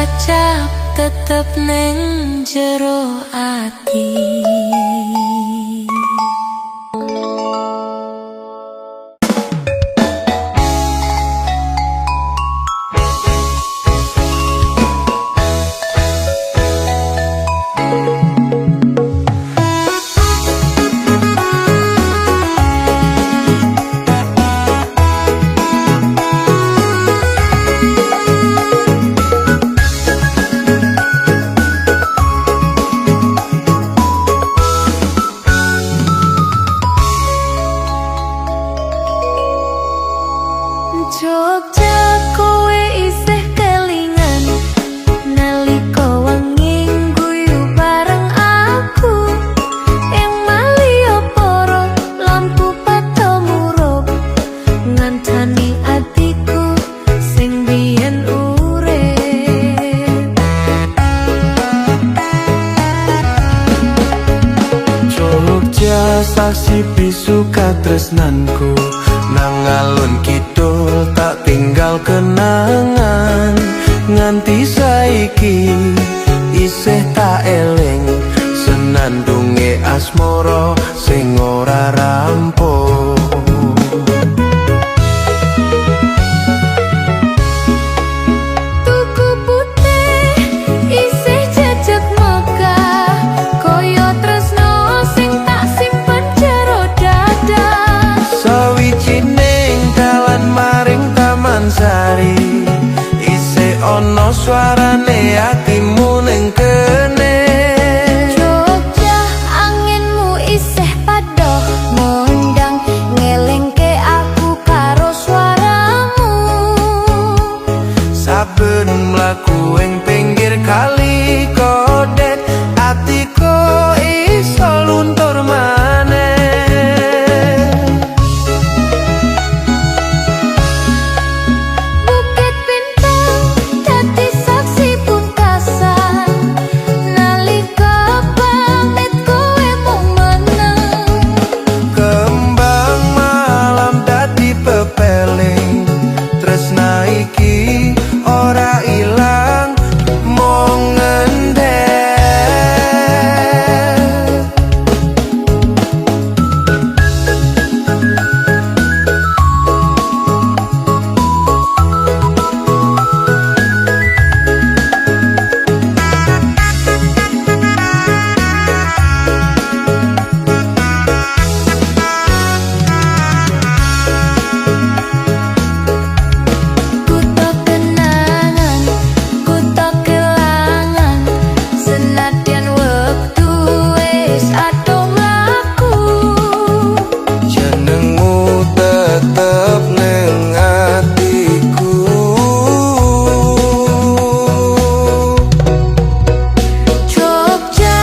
Kecap tetep neng jero ati. Jogja, kowe isih kelingan nalika wengi guyu bareng aku ing Malioboro, lampu padha murup ngancani atiku sing biyen urip. Jogja, saksi bisu katresnanku. Nang alun kidul tak tinggal kenangan. Nganti saiki isih tak eling senandunge asmara sing ora rampung. Tugu Putih isih jejeg megah kaya tresno sing tak simpen jero dada. Sawijining dalan maring Taman Sari isih ana suarane atimu ning kene. Jogja, anginmu isih padoh ngundang, ngelingke aku karo suaramu. Saben mlaku ing pinggir kali Kodet, atiku iso luntur maneh. Bukit Bintang dadi saksi pungkasan nalika pamit kowe mung meneng. Kembang malam dadi pepeling, tresna iki ora ilang, mung ngendek. Kutha kenangan, kutha kelangan, senadyan wektu wis adoh mlaku. Jenengmu tetep neng atiku. Jogja.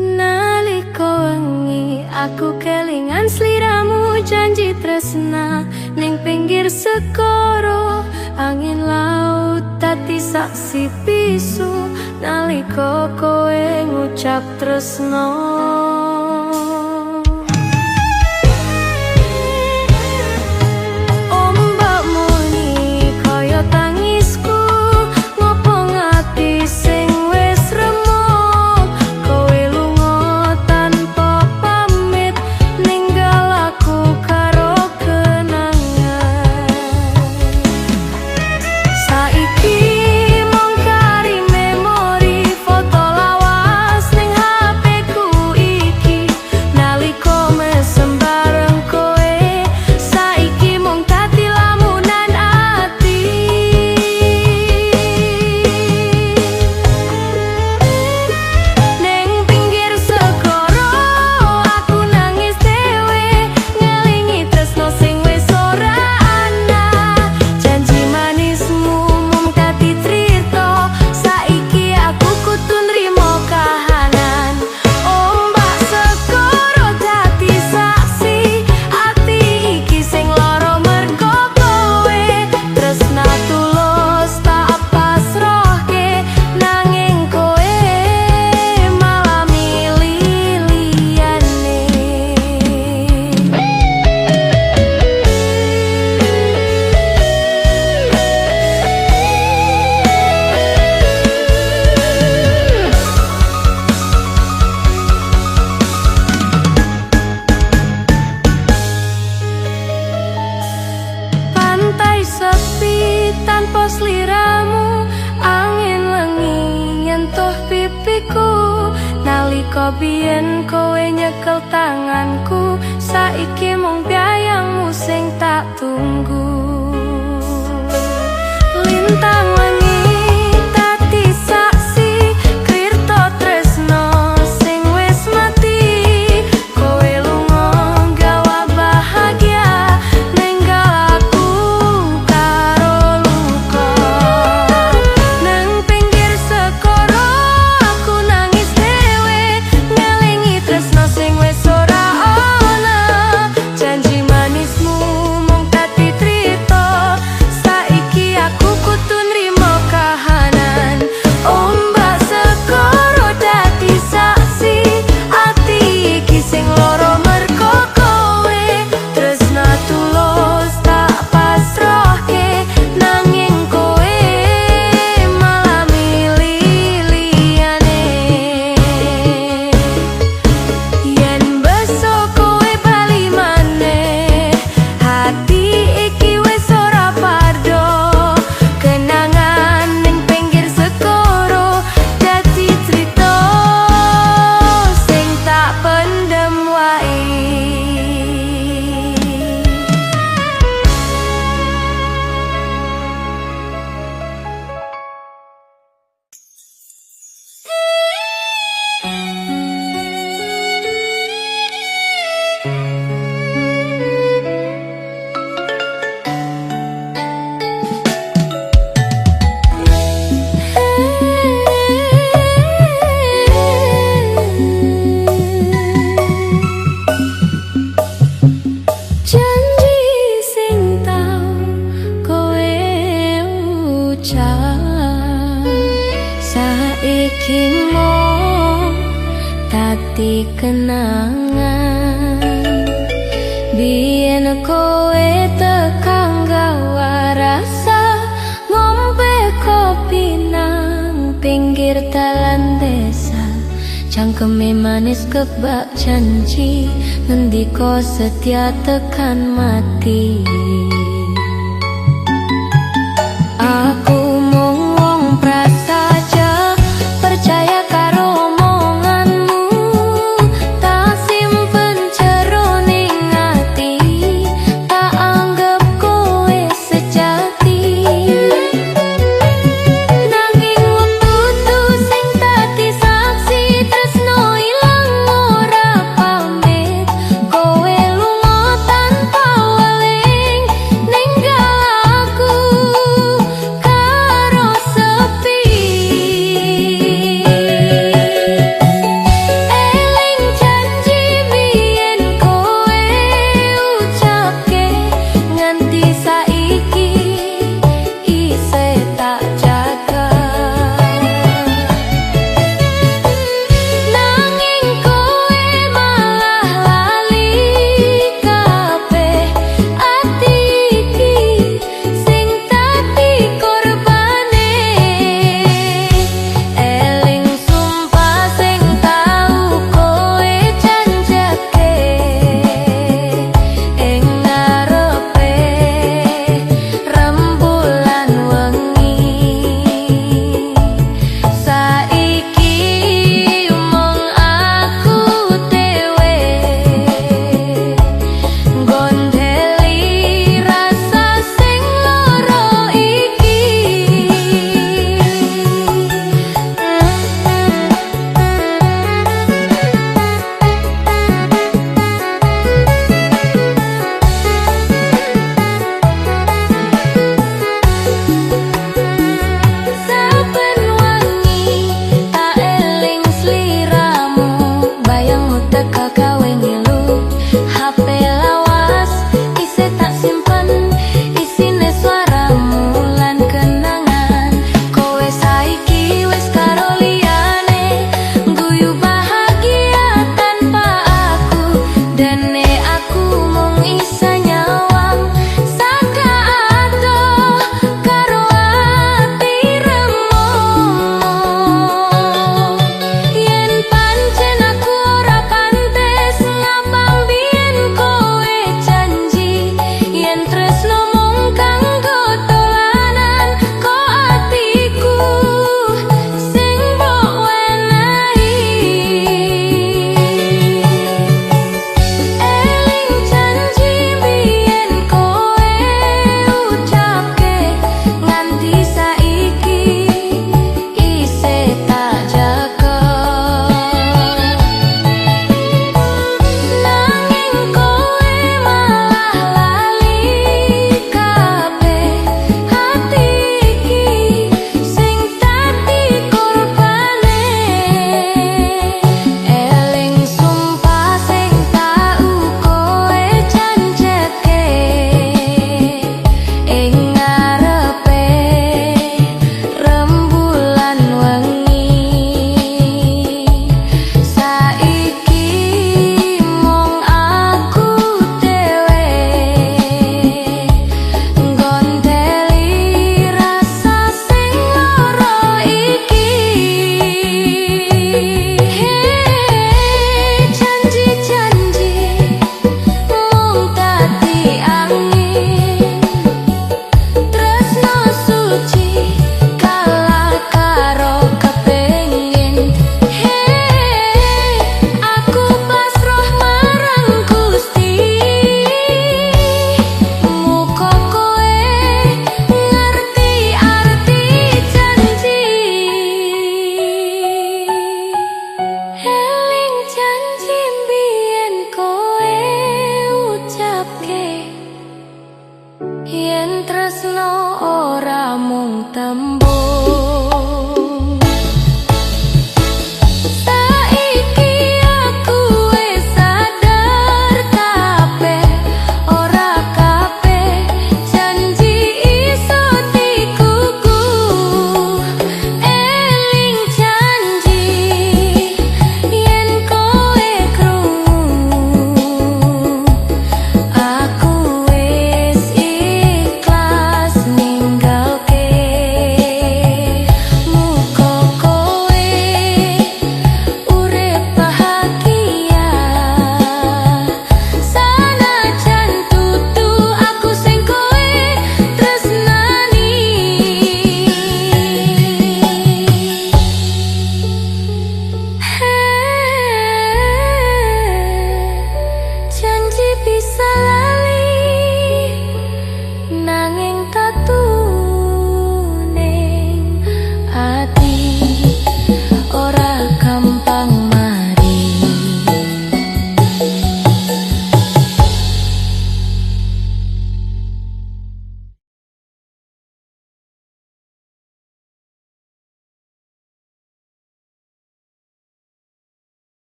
Nalika wengi aku kelingan sliramu, janji tresna ning pinggir segara, angin laut dadi saksi bisu nalika kowe ngucap tresno. Ombak muni kaya tangisku, ngopo ati sing wis remuk. Kowe lunga tanpa pamit, ninggal aku karo kenangan. Saiki mung kari memori, foto lawas ning HP ku iki. Nalika biyen kowe nyekel tanganku, saiki mung bayangmu sing tak tunggu. Lintang wengi dadi saksi kripto tresno sing wis mati. Kowe lunga gawa bahagia, ninggal aku karo luka. Nang pinggir segara aku nangis dhewe, ngelingi tresno sing wis ora ana. Janji manismu mung dadi crita, saiki aku kudu nrimo kahanan. Ombak segara dadi saksi, ati iki sing lara mergo kowe. Tresno tulus tak pasrahke, nanging kowe malah milih liyane. Yen besok kowe bali maneh, hati iki wis ora pardo. Kenangan ning pinggir segara dadi crita sing tak pendem wae. Janji sing tau kowe ucap, saiki mung dadi kenangan. Biyen kowe tekan gawa rasa, ngombe kopi nang pinggir dalan desa. Cangkeme manis kebak janji, ngendika setia tekan mati. Aku